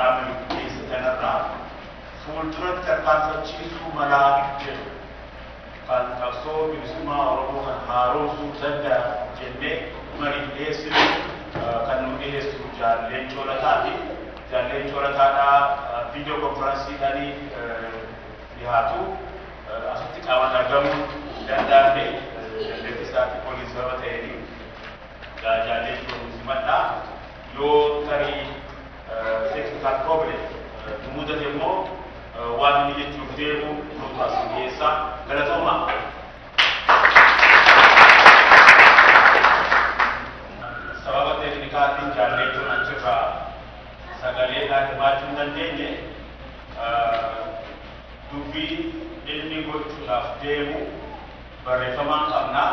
qaamni keessa kanarraa fuulduratti tarkaanfachiisuu malaa jedhu kan qabsoo bilisummaa Oromoo kan haaromsuu danda'a jennee mariif dhiyeessinu kan nu dhiyeessu Jaal Leencoo Lataati. Jaal Leencoo Lataadhaa viidiyoo konferansiidhaan dhiyaatu asitti qaamaan argamuu hin danda'amne dandeettii isaatii oliin sababa ta'een Jaal Leencoo simadhaa. Yoo tarii technical problem nu mudate immoo waan inni jechuuf deemu nutu as dhiyeessa. Galatooma. Sababa teeknikaatiin Jaal Leencoon achirraa sagaleedhaan hirmaachuu hin dandeenye dubbii inni gochuudhaaf deemu barreeffamaan qabnaa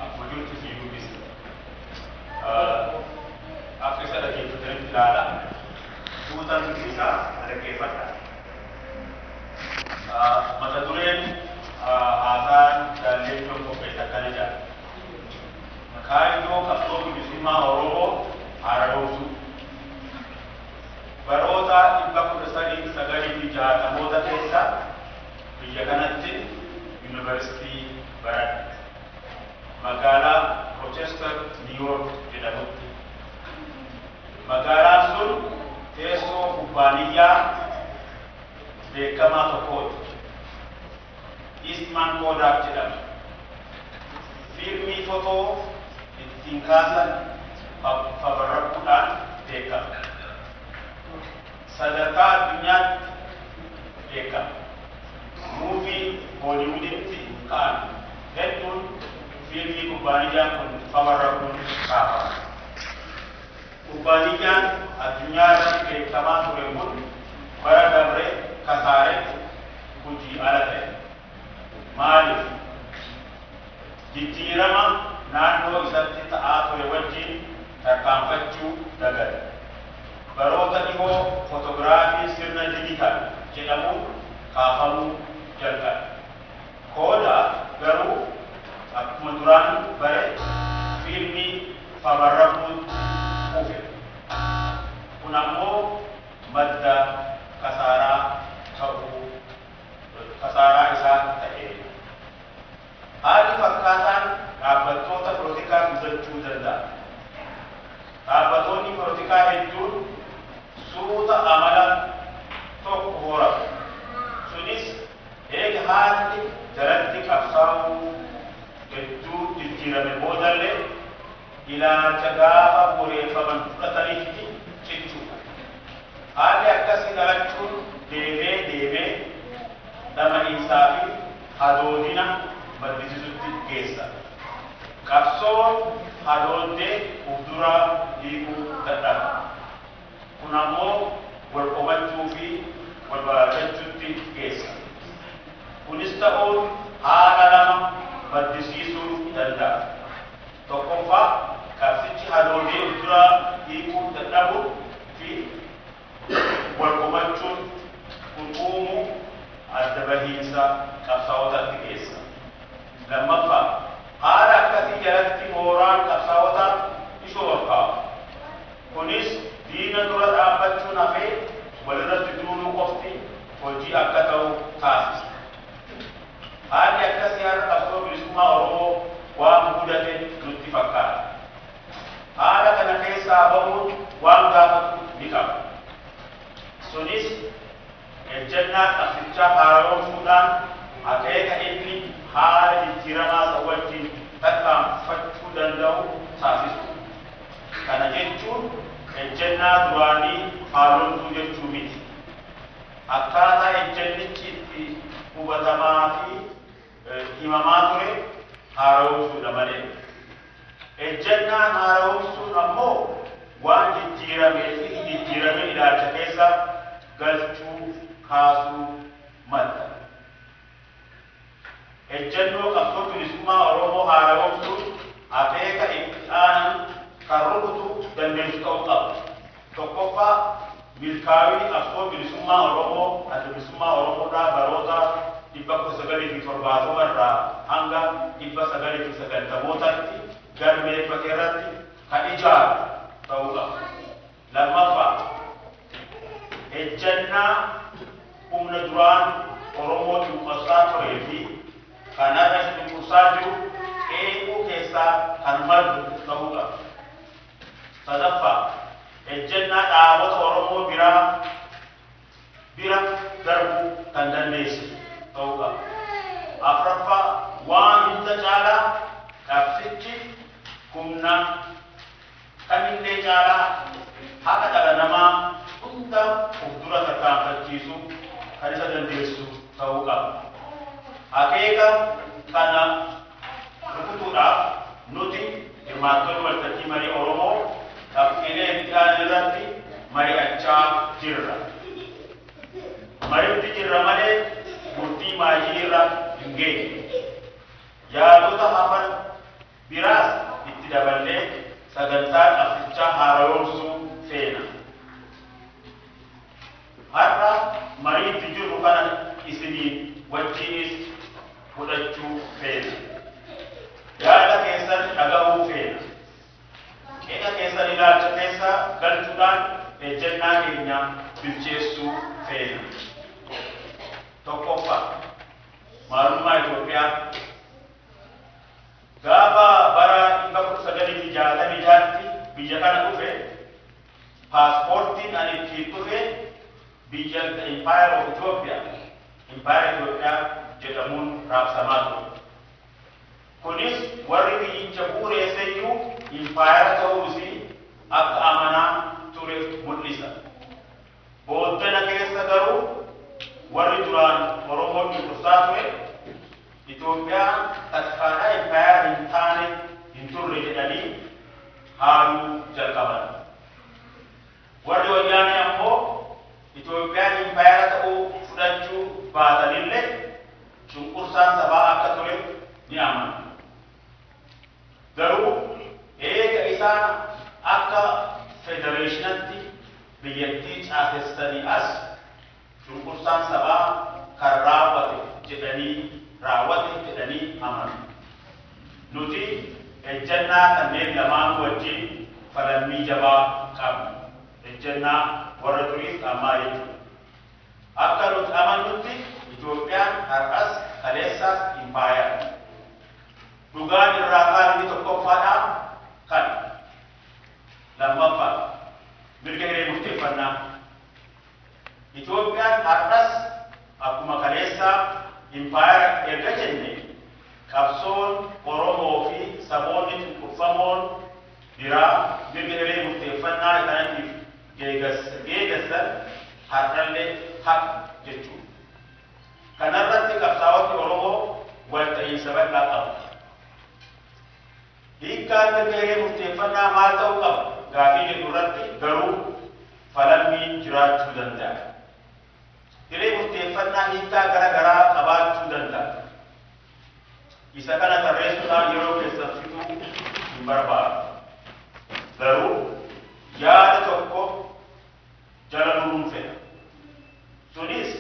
akkuma jirutti fi dubbisa. Akka isa dhaggeeffatanitti ilaala. Tuutaan dubbisaa dhaggeeffadha. Mata dureen haasaa Jaal Leencoon qopheesse akkana jedha. Kaayyoo qabsoo bilisummaa Oromoo haaromsuu. Baroota 1960moota keessa biyya kanatti yuunivarsiitii baradhe. Magaalaa Rochester, New York jedhamutti. Magaalaan sun teessoo kubbaaniyyaa beekamaa tokkooti. Eastman Kodak jedhama. Fiilmii fotoo ittiin kaasan fabarraquudhaan beekama. Sadarkaa addunyaatti beekama. Muuvii Hooliwuditti ka'an hedduun fiilmii kubbaaniyyaan kun fabarraquun kaafama. Kubbaaniyyaan addunyaa irratti beekamaa ture kun bara dabre kasaaretti hojii ala ta'e. Maaliif? Jijjiirama naannoo isatti ta'aa ture wajjin tarkaanfachuu dagate. Baroota dhihoo footogiraafii sirna dijitaal jedhamuun kaafamuu jalqabe. Kodak garuu akkuma duraan bare fiilmii fabarraquutti kufe. Kun ammoo madda kasaaraa ta'uu kasaaraa isaa ta'e. Haalli fakkaataan dhaabbattoota polotikaa mudachuu danda'a. Dhaabbattoonni polotikaa hedduun suuta amala tokko horatu. Sunis eega haalli jalatti qabsaa'uu hedduu jijjiirame boodallee ilaalcha gaafa bu'uureffaman fudhatanitti cichuudha. Haalli akkasii dhalachuun deemee deemee dhama'iinsaa fi hadoodina maddisiisutti geessa. Qabsoon hadooddee fuulduraa hiikuu dadhaba. Kun ammoo wal qomachuu fi wal baraafachuutti geessa. Kunis ta'uun haala lama maddisiisuu danda'a. Tokkoffaa qabsichi hadoodee fuulduraa hiikuu dadhabuu fi wal qomachuun kun uumuu adda bahiinsa qabsaa'otaatti geessa. Lammaffaa haala akkasii jalatti mooraan qabsaa'otaa ishoo ol kaa'a. Kunis diina dura dhaabbachuun hafee walirratti duuluu qofti hojii akka ta'u taasisa. Haalli akkasii har'a qabsoo bilisummaa Oromoo waan mudate nutti fakkaata. Haala kana keessaa bahuun waan gaafatu ni qaba. Sunis ejjennaa qabsichaa haaromsuudhaan akeeka inni haala jijjiiramaa isa wajjin tarkaanfachuu danda'u taasisu. Kana jechuun ejjennaa duraanii haaromsuu jechuu miti. Akkaataa ejjennichi itti hubatamaa fi himamaa ture haaromsuudha malee. Ejjennaan haaromsuun ammoo waan jijjiiramee fi jijjiirame ilaalcha keessa galchuu kaasuu madda. Ejjennoo qabsoo bilisummaa Oromoo haaromsuun akeeka itti aanan kan rukutu dandeessu ta'uu qaba. Tokkoffaa milkaa'ina qabsoo bilisummaa Oromoo adda bilisummaa Oromoodhaa baroota 1970 irraa hanga 1990mootatti galmeeffate irratti kan ijaaru ta'uu qaba. Lammaffaa ejjannaa humna duraan Oromoo cunqursaa turee fi kan har'a cunqursaa jiru qeequu keessaa kan maddu ta'uu qaba. Sadaffaa, ejjennaa dhaabota Oromoo bira darbuu kan dandeessisu ta'uu qaba. Afraffaa, waan hunda caalaa qabsichi humna kamillee caalaa haqa dhala namaa hunda of dura tarkaanfachiisu kan isa dandeessisu ta'uu qaba. Akeeka kana rukutuudhaaf nuti hirmaattonni waltajjii marii Oromoo qabxiilee itti aanan irratti mari'achaa jirra. Mariitti jirra malee murtii maayii irra hin geenye. Yaadota hafan biraas itti daballee sagantaa qabsichaa haaromsuu feena. Har'a mariitti jirru kana isinii wajjinis fudhachuu feena. Yaada keessan dhagahuu feena. Qeeqa keessan ilaalcha keessa galchuudhaan ejjennaa keenya bilcheessuu feena. Tokkoffaa, maalummaa Itoophiyaa. Gaafa bara 1966tti biyya kana dhufe, paaspoortiin ani ittiin dhufe biyya Empire of Ethiopia, Empire Itoophiyaa jedhamuun raabsamaa ture. Kunis warri biyyicha bu'uureesseyyuu impaayera ta'uu isii akka amanaa ture mul'isa. Booddana keessa garuu warri duraan Oromoo cunqursaa ture Itoophiyaan takkaadhaa impaayera hin taane hin turre jedhanii haaluu jalqaban. Warri wayyaanee ammoo Itoophiyaan impaayera ta'uu fudhachuu baatanillee cunqursaan sabaa akka ture ni amanu. Garuu eega isaan akka federeeshinatti biyyattii caasessanii as cunqursaan sabaa kan raawwate jedhanii amanu. Nuti ejjennaa kanneen lamaan wajjin falammii jabaa qabna. Ejjennaa warra duriis ammaa jechuudha. Akka nuti amannutti Itoophiyaan har'as kaleessaas impaayera. Dhugaan irraa kaan inni tokkoffaadhaa kana. Lammaffaa, mirga hiree murteeffannaa. Itoophiyaan har'as akkuma kaleessaa impaayera erga jenne, qabsoon Oromoo fi saboonni cunqurfamoon biraa mirga hiree murteeffannaa isaaniitiif geegassan har'allee haqa jechuudha. Kanarratti qabsaa'otni Oromoo walta'iinsa bal'aa qabu. Hiikkaan mirga hiree murteeffannaa maal ta'uu qaba gaafii jedhu irratti garuu falammiin jiraachuu danda'a. Hiree murteeffannaa hiikkaa gara garaa qabaachuu danda'a. Isa kana tarreessuudhaan yeroo keessan fixuu hin barbaadu. Garuu yaada tokko jala muruun fedha. Sunis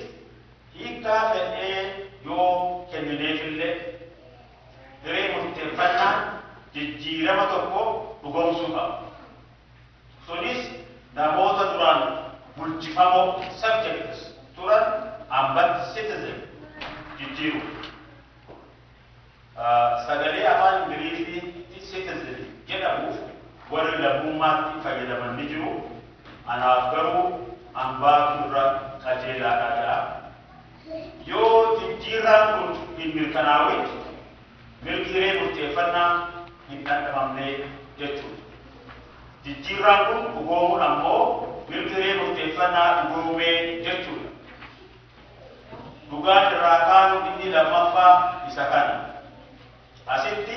hiikkaa fedhee yoo kennineefillee hiree murteeffannaan jijjiirama tokko dhugoomsuu qaba. Sunis namoota duraan bulchifamoo, subjects, turan ambatti citizen jijjiiru. Sagalee afaan Ingiliziitti citizen jedhamuuf warri lammummaatti fayyadaman ni jiru. Anaaf garuu hambaatu irra qajeelaadha jedha. Yoo jijjiirraan kun hin mirkanaa'in, mirgi hiree murteeffannaa hin dhandhamamne jechuudha. Jijjiirraan kun dhugoomuun ammoo mirgi hiree murteeffannaa dhugoomee jechuudha. Dhugaan irraa kaanu inni lammaffaa isa kana. Asitti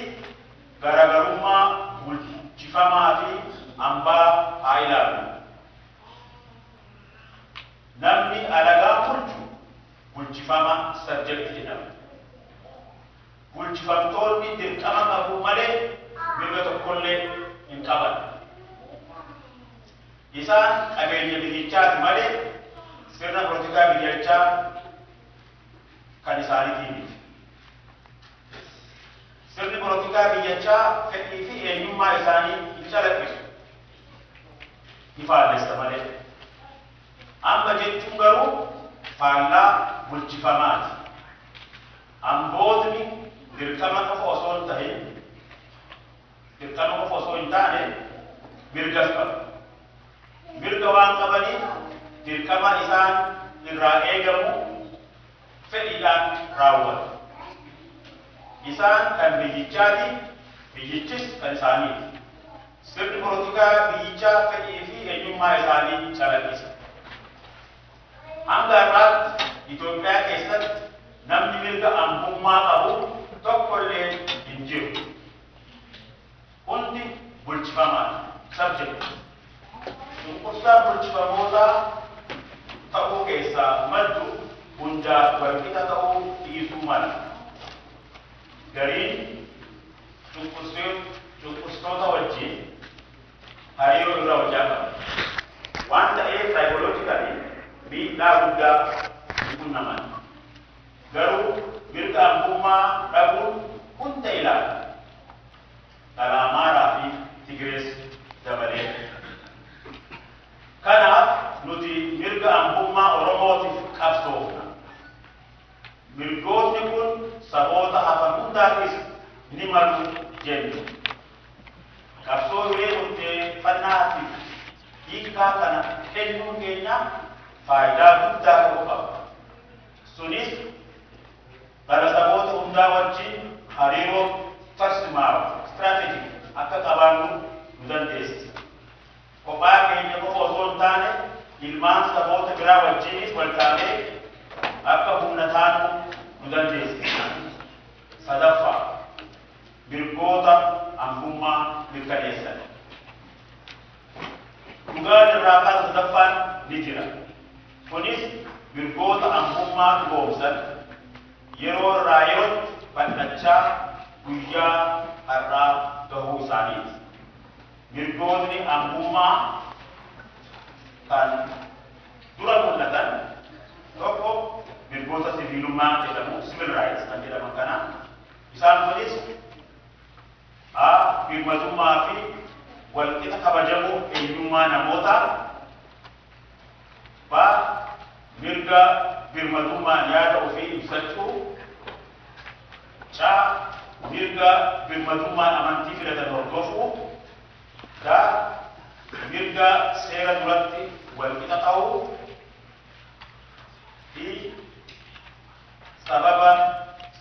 garaagarummaa bulchifamaa fi hambaa haa ilaallu. Namni alagaa bulchu bulchifama, subject, jedhama. Bulchifamtoonni dirqama qabu malee mirga tokkollee hin qaban. Isaan qabeenya biyyichaati malee sirna poolitikaa biyyichaa kan isaaniitii miti. Sirni poolitikaa biyyichaa fedhii fi eenyummaa isaanii hin calaqqisu. Ifaallessa malee. Amma jechuun bulchifamaati. Ambootni dirqama qofa osoo hin tahin, dirqama qofa osoo hin taane mirgas qabu. Mirga waan qabaniif dirqama isaan irraa eegamu fedhiidhaan raawwatu. Isaan kan biyyichaati, biyyichis kan isaaniiti. Sirni polotikaa biyyichaa fedhii fi eenyummaa isaanii calaqqisa. Hanga har'aatti Itoophiyaa keessatti namni mirga ambummaa qabu tokkollee hin jiru. Hundi bulchifamaadha. Subject. Cunqursaa bulchifamootaa ta'uu keessaa maddu hundaaf walqixa ta'uu dhiisuu mala. Gariin cunqursitoota wajjin hariiroo irra hojjaa qaba. Waan ta'eef psychologically miidhaa guddaa hin qunnaman. Garuu mirga ambummaa dhabuun hunda ilaala. Dhala Amaaraa fi Tigirees dabalee. Kanaaf nuti mirga ambummaa Oromootiif qabsoofna. Mirgootni kun saboota hafan hundaafis ni malu jenna. Qabsoo hiree murteeffannaatiif hiikkaa kana kennuun keenya faayidaa guddaa tokko qaba. Sunis dhala saboota hundaa wajjin hariiroo tarsimaa'u strategy akka qabaannu nu dandeessisa. Kophaa keenya qofa osoo hin taane ilmaan saboota biraa wajjinis wal taanee akka humna taanu nu dandeessisa. Sadaffaa, mirgoota ambummaa mirkaneessan. Dhugaan irraa kaasa sadaffaan ni jira. Kunis mirgoota ambummaa dhugoomsan yeroo irraa yerootti bal'achaa guyyaa har'aa gahuu isaaniiti. Mirgootni ambummaa kan dura mul'atan tokko mirgoota siviilummaa jedhamu, civil rights kan jedhaman kana. Isaan kunis A. Birmadummaa fi walqixa kabajamuu eenyummaa namootaa. B. Mirga birmadummaan yaada ofii ibsachuu. C. Mirga birmadummaan amantii filatan hordofuu. D. Mirga seera duratti walqixa ta'uu. Fi sababa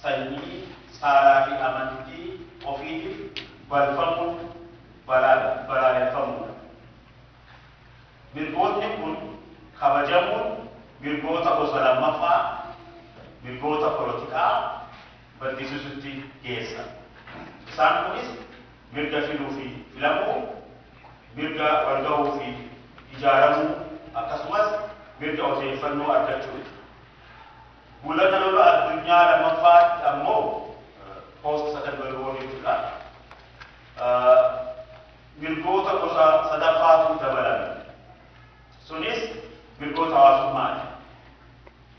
sanyii, saalaa fi amantii ofiitiif balfamuun balaaleffamuudha. Mirgootni kun kabajamuun mirgoota gosa lammaffaa, mirgoota polotikaa baddisiisutti geessa. Isaan kunis mirga filuu fi filamuu, mirga walgahuu fi ijaaramuu, akkasumas mirga odeeffannoo argachuudha. Mul'ata lola addunyaa lammaffaatti ammoo, post Second World War jechuudha, mirgoota gosa sadaffaatu dabalame. Sunis mirgoota hawaasummaati.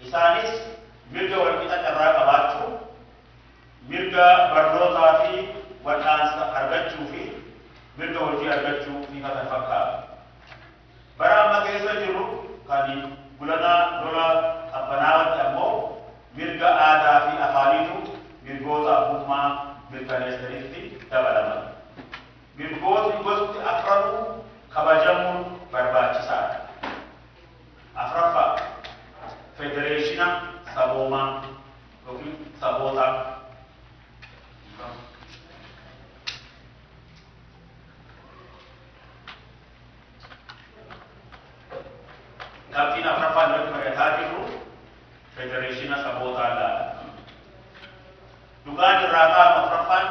Isaanis mirga walqixa carraa qabaachuu, mirga barnootaa fi wal'aansa argachuu fi mirga hojii argachuu fi kana fakkaatu. Bara amma keessa jirru kan gulanaa lola qabbanaawatti ammoo mirga aadaa fi afaaniitu mirgoota abbummaa mirkaneessanitti dabalaman. Mirgootni gosti afranuu kabajamuun barbaachisaadha. Afraffaa, federeeshina saboomaa yookiin sabootaa. Qabxiin afraffaan irratti mari'ataa jirru federeeshina sabootaa ilaala. Dhugaan irraa ka'amu afraffaan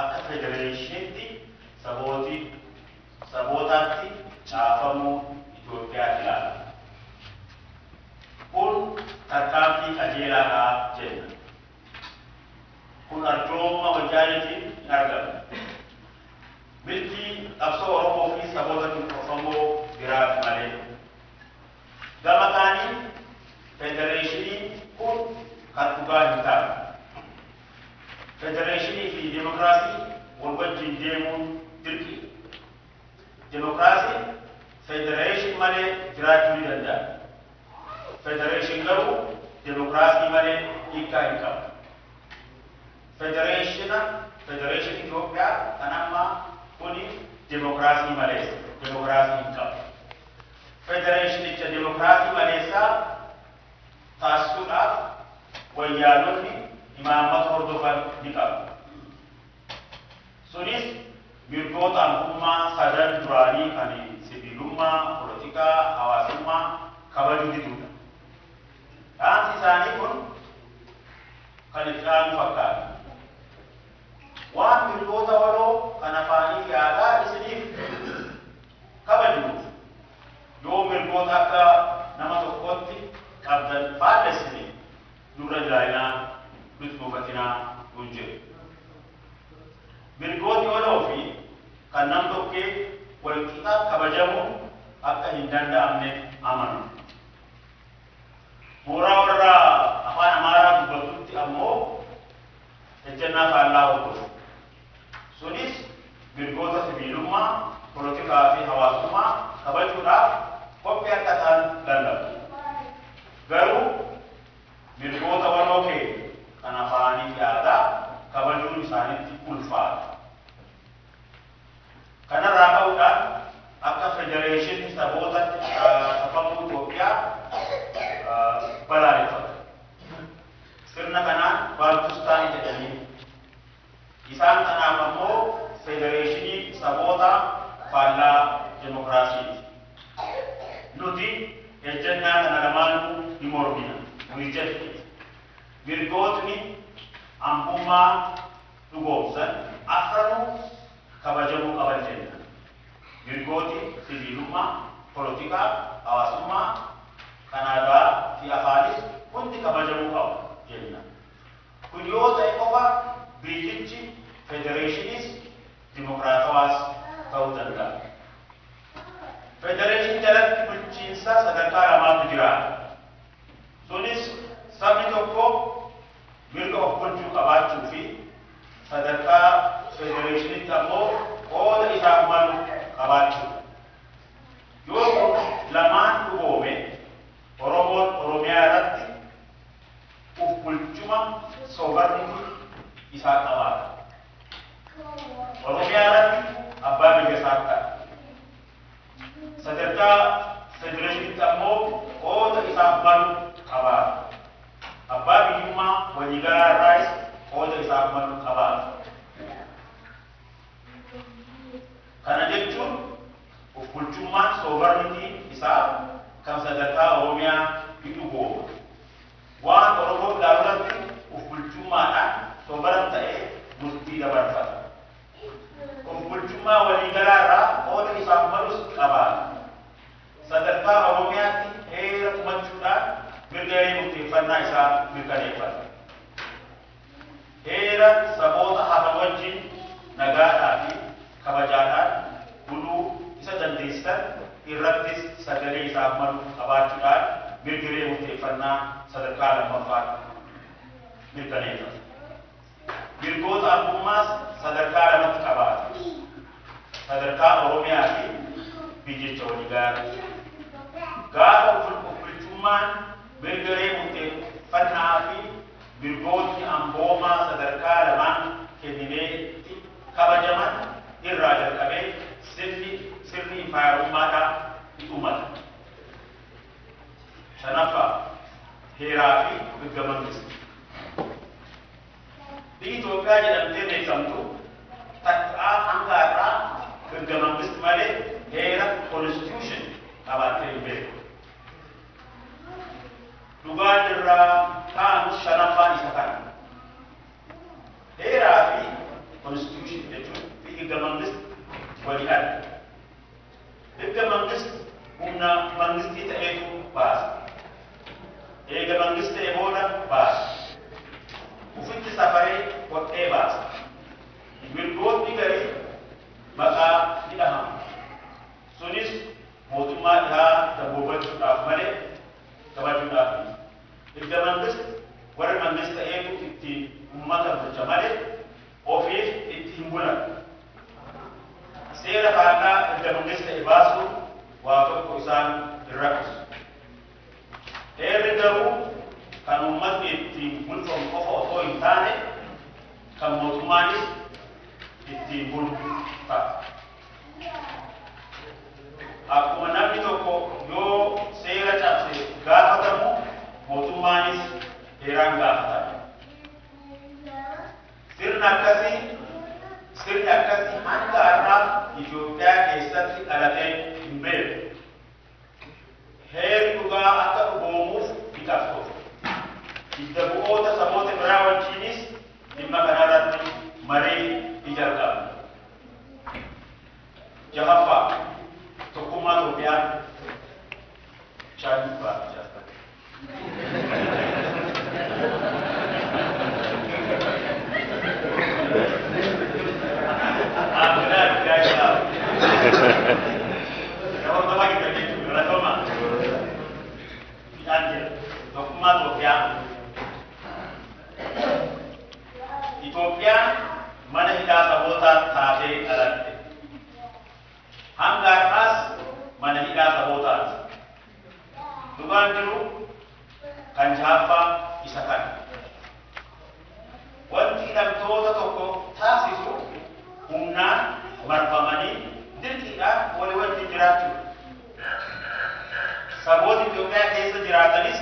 akka federeeshinitti sabootaatti caafamuu Itoophiyaa ilaala. Kun tarkaanfii qajeelaadhaa jenna. Kun arjooma Wayyaaneetiin hin argamne. Milkii qabsoo Oromoo fi saboota cunqurfamoo biraati malee. Gama kaaniin federeeshiniin kun kan dhugaa hin taane. Federeeshinii fi dimokiraasii wal wajjin deemuun dirqiidha. Dimokiraasiin federeeshin malee jiraachuu ni danda'a. Federeeshin garuu Dimokiraasii malee hiikkaa hin qabu. Federeeshinii Itoophiyaa kan ammaa kuni dimokiraasii maleessa, dimokiraasii hin qabu. Federeeshinicha dimokiraasii maleessaa taasisuudhaaf wayyaanonni imaammata hordofan ni qabu. Sunis mirgoota abbummaa sadan duraanii kan sibiilummaa, polotikaa, hawaasummaa kabajuu diduudha. Dhaamsi isaanii kun kan itti aanu fakkaata. Waan mirgoota waloo kan afaanii fi aadaa isiniif kabajnuuf yoo mirgoota akka nama tokkootti qabdan faallessine nurra ilaalinaa, nutti mufatinaa kun jedhu. Mirgooti waloo fi kan nam tokkee walqixa kabajamuu akka hin danda'amne amanu. Mooraa warra afaan Amaaraa dubbatutti ammoo ejjennaa faallaa hordofu. Sunis mirgoota sibiilummaa, polotikaa fi hawaasummaa kabajuudhaaf qophii akka ta'an lallabu. Garuu mirgoota waloo keenya kan afaanii fi aadaa kabajuun isaanitti ulfaata. Kanarraa ka'uudhaan akka federeeshinii saboota safamuu Itoophiyaa balaaleffatu. Sirna kanaan Baantustaanii jedhanii isaan kanaaf ammoo federeeshinii saboota faallaa dimokiraasiiti. Nuti ejjennaa kana lamaanuu ni mormina, we reject it. Mirgootni ambummaa dhugoomsan afranuu kabajamuu qaban jenna. Mirgooti sibiilummaa, polotikaa, hawaasummaa, kan aadaa fi afaanis hundi kabajamuu qabu jenna. Kun yoo ta'e qofa biyyichi federeeshiniis dimokiraatawaas ta'uu danda'a. Federeeshinii jalatti bulchiinsa sadarkaa lamaatu jiraata. Sunis sabni tokko mirga of bulchuu qabaachuu fi sadarkaa federeeshiniitti ammoo qooda isaaf malu qabaachuu. Yoo kun lamaan dhugoome Oromoon Oromiyaa irratti uf bulchuma sovereignty isaa qabaata. Oromiyaa irratti abbaa biyya isaa ta'a. Sadarkaa federeeshiniitti ammoo qooda isaaf malu qabaata. Abbaa biyyummaa waliigalaa irraayis qooda isaaf malu qabaata. Kana jechuun of bulchummaan sovereignty isaa kan sadarkaa Oromiyaa ni dhugooma. Waan Oromoo ilaalu of bulchummaadhaan sovereign ta'ee murtii dabarfata. Of bulchummaa waliigalaa irraa qooda isaaf malus qabaata. Sadarkaa Oromiyaatti heera tumachuudhaan mirga hiree murteeffannaa isaa mirkaneeffata. Heera saboota hafan wajjin nagaadhaa fi kabajaadhaan buluu isa dandeessisan irrattis sagalee isaaf malu qabaachuudhaan mirga hiree murteeffannaa sadarkaa lammaffaatti mirkaneeffata. Mirgoota abbummaas sadarkaa lamatti qabaata. Sadarkaa Oromiyaa fi biyyicha waliigalaatti. Gaafa of bulchummaan mirga hiree murteeffannaa fi mirgootni amboomaa sadarkaa lamaan kennineetti kabajaman irraa jalqabee sirni impaayerummaadhaa ni dhumata. Shanaffaa, heeraa fi mirga mangisti. Biyyi Itoophiyaa jedhamtee beekamtu takkaa hanga har'aa mirga mangisti malee heera constitution qabaattee hin beeku. Dhugaan irraa kaa'amus shanaffaan isa kana. Heeraa fi constitution jechuun fi mirga mangisti walii adda. Mirga mangisti humna mangistii ta'eetu baasa. Eega mangisti ta'e booda baasa. Ufitti safaree hodhee baasa. Mirgootni garii maqaa ni dhahama. Sunis mootummaa dhihaa daboobachuudhaaf malee kabajuudhaaf miti. Mirga mangisti warri mangisti ta'eetu itti uummata bulcha malee ofiif itti hin bulan. Seera faallaa mirga mangisti ta'e baasuun waa tokko isaan hin rakkisu. Heerri garuu kan Bishaan gubbaa ijaarfate. Ah, benar, ya. Kalau lagi tadi, galatoma. Bishaan jira. Tokkummaa Itoophiyaa. Itoophiyaan mana hidhaa sabootaa taatee dhalatte. Hanga har'aas mana hidhaa sabootaati. Dhugaan jiru kan jahaffaa isa kana. Wanti hidhamtoota tokko taasisu humnaan marfamanii dirqiidhaan walii wajjin jiraachuudha. Saboota Itoophiyaa keessa jiraatanis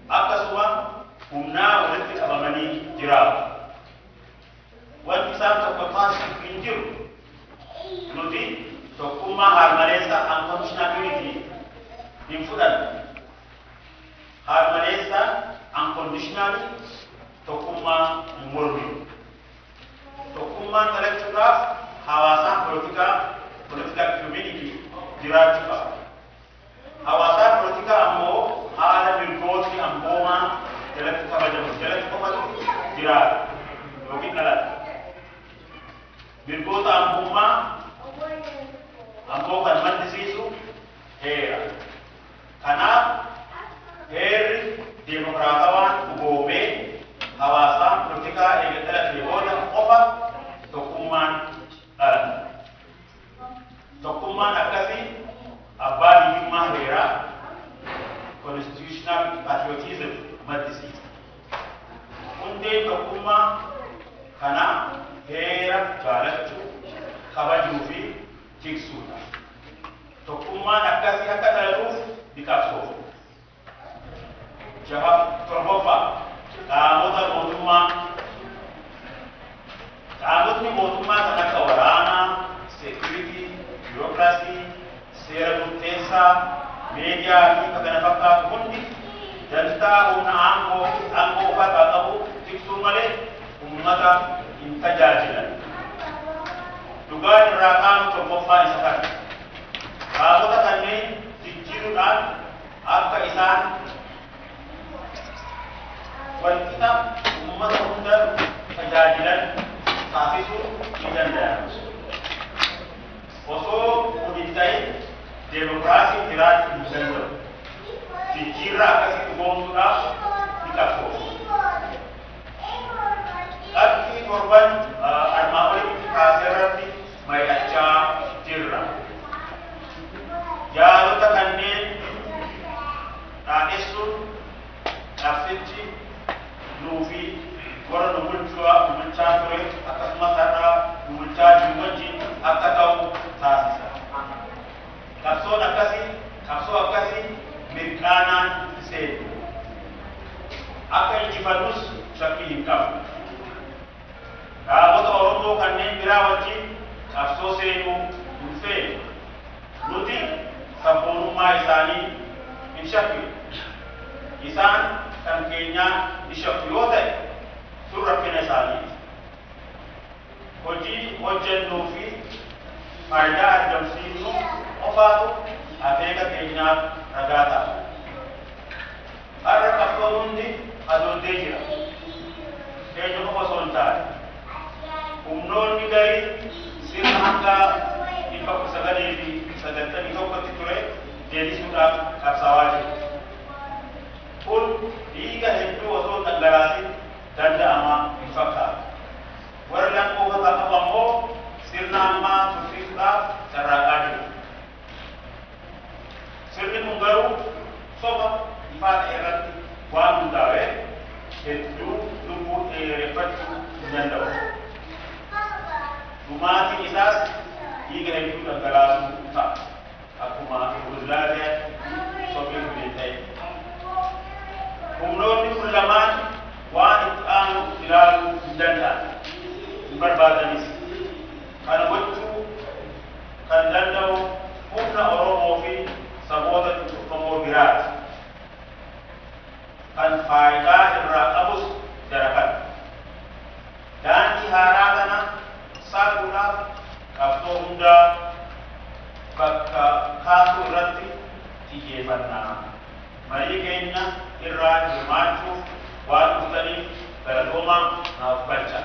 akkasuma humnaa walitti qabamanii jiraatu. Wanti isaan tokko taasisu hin jiru. Nuti tokkummaa haarmaleessa unconditional unity hin fudhannu. Haarmaleessa unconditionally tokkummaa hin morminu. Tokkummaan dhalachuudhaaf hawaasaan polotikaa political community jiraachuu qaba. Hawaasaan polotikaa ammoo haala mirgootni amboomaa jalatti kabajamu jalatti qofatu jiraata yookiin dhalata. Mirgoota ambummaa amboo kan maddisiisu heera. Kanaaf heerri deemokiraatawaan dhugoomee hawaasaan polotikaa eega dhalatee booda qofa tokkummaan dhalata. Tokkummaan akkasii abbaa biyyummaa heeraa constitutional patriotism maddisiisa. Hundeen tokkummaa kanaa heera jaalachuu, kabajuu fi tiksuudha. Tokkummaan akkasii akka dhalatuuf ni qabsoofna. Jaha torbaffaa qaamota mootummaa. Qaamotni mootummaa kan akka waraanaa, seekuritii, biirokiraasii, seera murteessaa, miidiyaa fi kan kana fakkaatu hundi dantaa humna aangoo aangoo ofarraa qabu tiksuu malee uummata hin tajaajilan. Dhugaan irraa qaama torbaffaan isa kana. Qaamota kanneen jijjiiruudhaan akka isaan walqixa uummata hunda tajaajilan taasisuu ni danda'ama. Osoo kun hin ta'in deemokiraasiin jiraachuu hin danda'u. Jijjiirraa akkasii dhugoomsuudhaaf ni qabsoofna. Qabxii torban armaan olitti kaasee irratti mari'achaa jirra. Yaadota kanneen dhaadhessuun qabsichi nuu fi warra nu bulchaa ture akkasumas har'a nu bulchaa jiru wajjin akka ta'u taasisa. Qabsoon akkasii qabsoo akkasii mirqaanaan seenu. Akka injifannus shakkii hin qabnu. Dhaabota Oromoo kanneen biraa wajjin qabsoo seenuu hin feenu. Nuti sabboonummaa isaanii hin shakkinu. Isaan kan keenyaa ni shakku yoo ta'e sun rakkina isaaniiti. Hojii hojjennuu fi faayidaa argamsiisnu qofaatu akeeka keenyaaf ragaa ta'a. Har'a qabsoon hundi adoodee jira. Keenya qofa osoo hin taane. Humnoonni garii sirna hanga 1991tti ture deebisuudhaaf qabsaawaa jiru. Kun dhiiga hedduu osoo dhangalaasin danda'amaa hin fakkaatu. Warri lakkoofsa qabu ammoo sirna ammaa tursiisuudhaaf carraaqaa jiru. Sirni kun garuu soba ifaa ta'e irratti waan hundaa'eef hedduu lubbuu dheereffachuu hin danda'u. Dhumaatiin isaas dhiiga hedduu dhangalaasuu ta'a. Akkuma Yugoslaaviyaatti Soviet Union ta'e. Humnoonni kun lamaan waan itti aanu ilaaluu hin danda'an. Hin barbaadanis. Kana gochuu kan danda'u humna Oromoo fi saboota cunqurfamoo biraati. Kan faayidaa irraa qabus jara kana. Daandii haaraa kana saaquudhaaf qabsoo hundaa xiyyeeffanna. Marii keenya irraa hirmaachuuf waan dhuftaniif galatoomaa, naaf galcha.